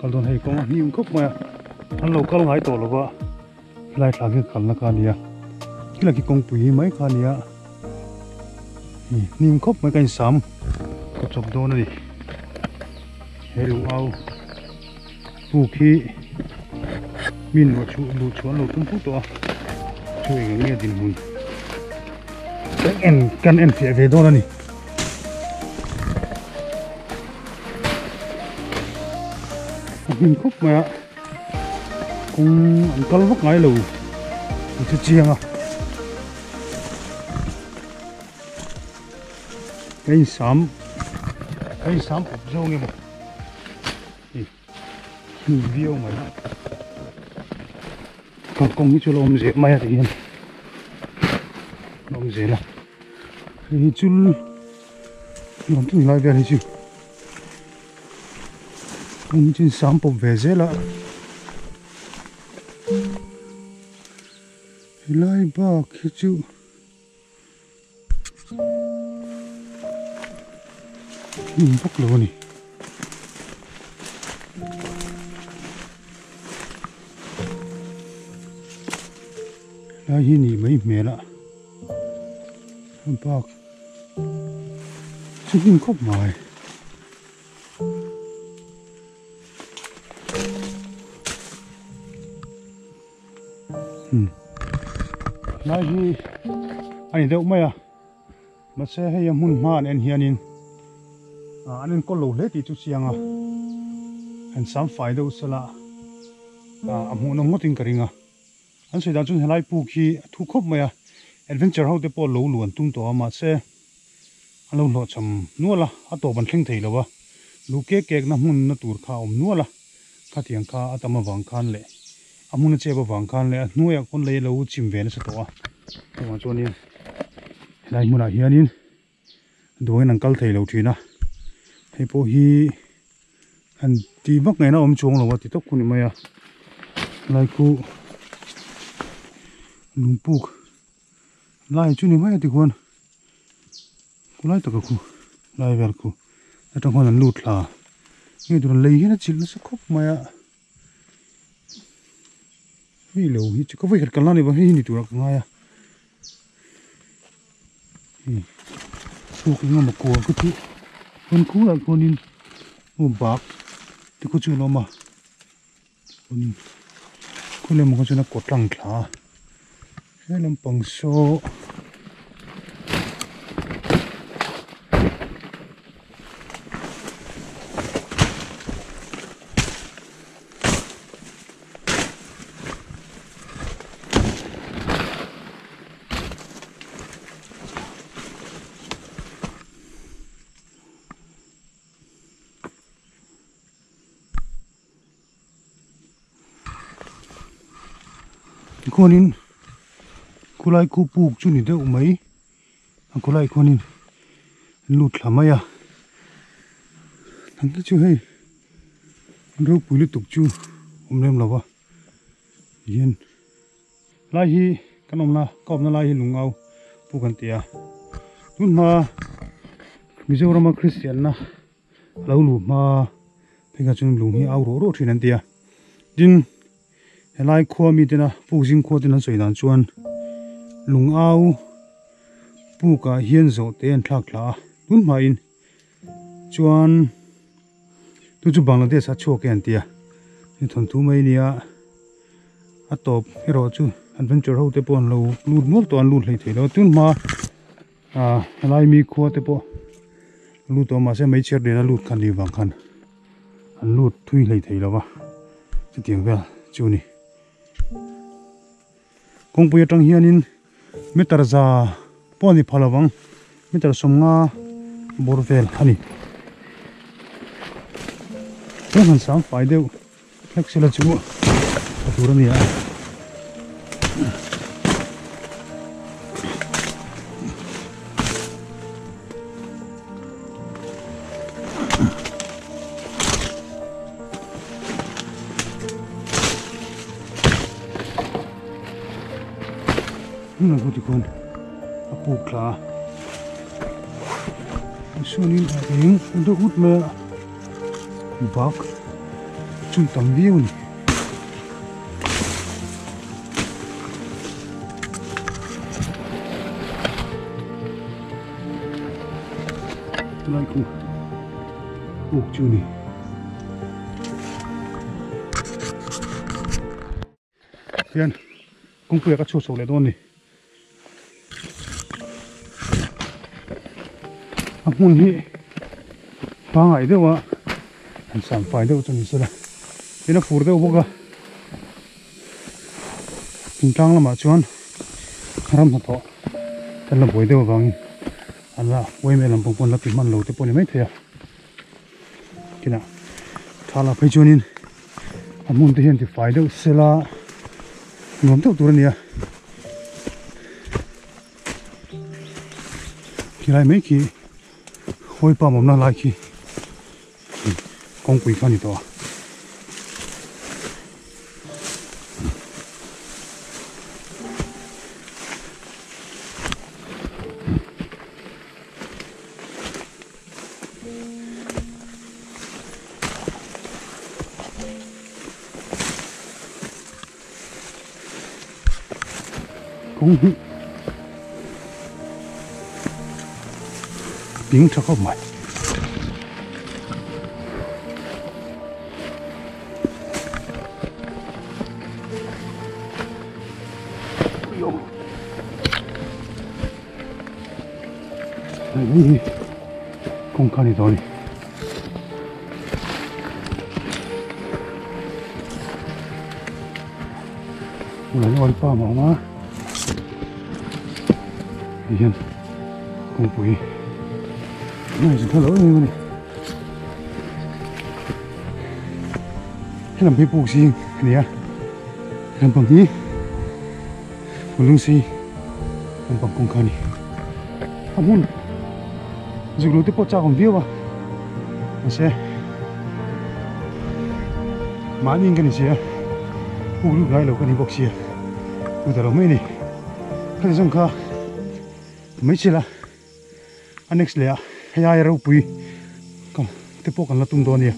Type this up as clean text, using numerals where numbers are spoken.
Kal dawn hei kawng a hnim khawp mai a, an lo kal ngai tawh lova helai thla khi kalna kha a nia, khilai khi kawngpui mai kha a nia, hnim khawp mai ka insam ka chawp dawn a ni, he lung au puk hi mi luh chhuah luh chhuah an lo tum fo tawh a, chu eng eng nge dinhmun kan en kan en fiah ve dawn a ni. A hnim khawp mai a kawng an kal vak ngai lo tih chu chiang a ka insam ka insam awp zawng emaw hei hnim viau mai kalkawng hi chu la awm zel mai a ti hian la awm zel a hei hi chul nuam tak lai vel hi chu kawng chu insam pawp ve zel a helai bak hi chu hnim vak lo a ni. Helai hi nih mai hmel a bak chu hnim khawp mai. Lai hi a ni deuh mai a mahse hei a hmun hma an en hianin an enkawl lo hle tih chu chiang a han sam fai deuh sela a hmuh nawm ngawtin ka ring a an sawi dan chuan helai puk hi a thu khawp mai a adventure ho te pawh lo luan tum tawh a mahse a lo hlawhchham nual a a tawp an thleng thei lo a lu kek kek na hmun na tur kha a awm nual a. Khatiang kha a tam avang khan leh a hmun a chep avang khan leh a hnuaiah khawn lei a lo chim ve nasa tawh a, chuvang chuanin helai hmunah hianin duangin an kal thei lo thin a, hei pawh hi han tih vak ngaihna awm chuang lo a ti tawp khu ni mai a, helai khu lungpuk lai chu ni mai a tikhuan khulai taka khu lai vel khu atang khuan an lut thla nge tur an lei hian a chilh nasa khawp mai a hei lo hi chu ka vawikhat kalna ni hei hi ni turah ka ngai a hei chhuk engemaw kual ka chu khawn khurah khuanin aw bak te khu chu an awm a Khawilai emaw kha chuan a kawt lang thla a he lampang saw Tikhuanin khulai khu puk chu ni deuh mai a khulai khuanin an lut thla mai a thang te chu hei an ropui lutuk chu awm lem lo va tihian lai hi kan awmna ka awmna lai hi lungau puk an ti a tunhma Mizorama Kristianna a lo luh hma phei kha chuan lung hi a au ruah ruah thin an ti a tin helai khua mi tena puk zing khua ten an sawi dan chuan lung au puk ah hian zawh te an thlak thla a tun hma in chuan chu chu Bangladesh a chhuak e an ti a hei thawnthu mai a nia a tawp erawh chu adventure ho te pawh an lo lut mual tawh an lut hlei thei lo tun hma. Ah helai mi khua te pawh lut awm mahse meichher lian a lut khan ni vang khan an lut thui hlei thei lo va chutiang vel chu a ni kawngpui atang hianin meter za pawh a ni pha lovang meter sawmnga bawr vel a ni tlem han sang fai deuh hlek sela chu a tur a ni a. Hmun ang tikhuan a puk thla a chuanin a eng deuh ut mai a bak. chu an tam viau a ni. Tilai khu puk chu a ni. Hian kawngpuiah ka chhuah chho leh dawn a ni. A hmun hi pangai deuh a han sam fai deuh chu ni sela tin a fur deuh bawk a thingtlang lamah chuan ram hnathawh kan la buai deuh avangin an la uaimel lampang pawh an la ti hman lo te pawh a ni maithei a kinah tha lah phei chuanin a hmun te hian tifai deuh sela nuam deuh tur a ni a khilai mai khi hawi pam awmna lai khi kawngpui kha a ni tawh a. Kawng hi ping tha khawp mai. Hei mai hi kawngka a ni tawh a ni. Hmunah hian oil palm a awm a hei hian kawngpui a inzin thar loh em em a ni. Helam hi puk zing a ni a lampang hi Lungsi lampang kawng kha a ni. A hmun zuk te pawh chak awm viau a mahse mahni in ka ni si a puk lut ngai lo ka ni bawk sia tu ta lo mai a ni. Khati zawng kha mai chhil a a next leh ah hei aia ropui te pawh kan la tum dawn a nia.